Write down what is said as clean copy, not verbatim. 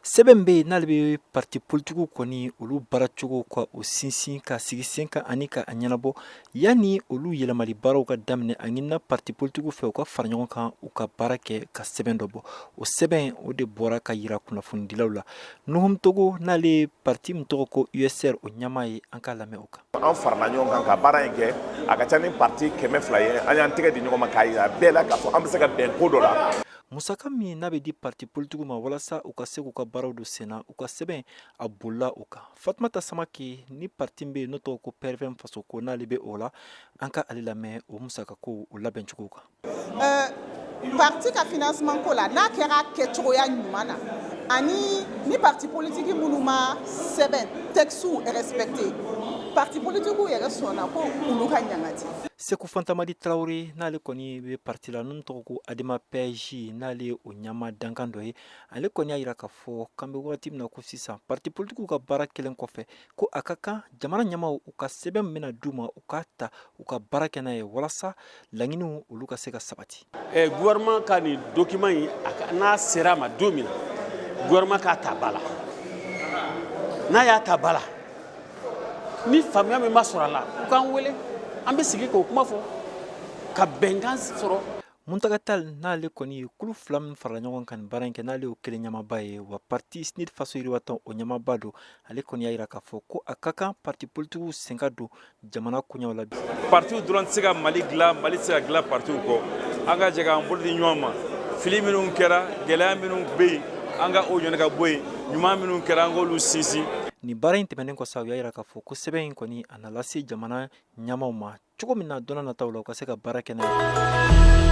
Sɛbɛn bɛ yen, n'ale bɛ parti politigiw kɔni olu baaracogo ka o sinsin ka sigi sen kan ani ka a ɲɛnabɔ. Yanni olu yɛlɛmali baaraw ka daminɛ, a ɲinina parti politigiw fɛ u ka fara ɲɔgɔn kan, u ka baara kɛ ka sɛbɛn dɔ bɔ. O sɛbɛn o de bɔra ka yira kunnafonidilaw la. Nuhum Togo, n'ale ye parti min tɔgɔ ko USR, o ɲɛmaa ye, an k'a lamɛn o kan. An farala ɲɔgɔn kan ka baara in kɛ. A ka ca ni parti 200 ye. An y'an tɛgɛ di ɲɔgɔn ma k'a yira bɛɛ la k'a fɔ an bɛ se ka bɛn ko dɔ la. Musaka min n'a bɛ di parti politigiw ma walasa u ka se k'u ka baaraw don sen na, u ka sɛbɛn a bolila o kan. Fatumata Samake ni parti bɛ yen n'o tɔgɔ ko PRVM Faso ko, n'ale bɛ o la, an ka ale lamɛn o musaka ko o labɛncogo kan. Parti ka financement ko la, n'a kɛra kɛcogoya ɲuman na, ani ni parti politique minnu ma sɛbɛn texte respecté, parti politique yɛrɛ sɔnna ko olu ka ɲangati. Segu Fantamadi Tarawele, n'ale kɔni bɛ parti la n'o tɔgɔ ko Adema PASJ, n'ale ye o ɲɛmaa dankan dɔ ye, ale kɔni y'a jira k'a fɔ k'an bɛ waati min na ko sisan, parti politigiw ka baara kɛlen kɔfɛ, ko a ka kan jamana ɲɛmaaw u ka sɛbɛn min bɛna d'u ma, u k'a ta, u ka baara kɛ n'a ye walasa laɲiniw olu ka se ka sabati. Gouvernement ka nin document in, n'a sera a ma don min na, gouvernement k'a ta ba la. N'a y'a ta ba la, ni faamuya min ma sɔrɔ a la, u k'an wele, an bɛ sigi k'o kuma fɔ ka bɛnkan sɔrɔ. Muntaga Tall, n'ale kɔni ye kulu fila min farala ɲɔgɔn kan nin baara in kɛ, n'ale y'o kelen ɲɛmaaba ye, wa parti SNID Faso Yiriwatɔn o ɲɛmaaba don, ale kɔni y'a jira k'a fɔ ko a ka kan parti politigiw sen ka don jamana koɲɛw la bi. Partiw dɔrɔn tɛ se ka Mali dilan, Mali tɛ se ka dilan partiw kɔ. An ka jɛ k'an bolo di ɲɔgɔn ma. Fili minnu kɛra, gɛlɛya minnu bɛ yen, an ka o ɲɔni ka bɔ yen. Ɲuman minnu kɛra, an k'olu sinsin. Nin baara in tɛmɛnen kɔ sa, u y'a jira k'a fɔ ko sɛbɛn in kɔni a na lase jamana ɲɛmaaw ma cogo min na, don nataw la u ka se ka baara kɛ n'a ye.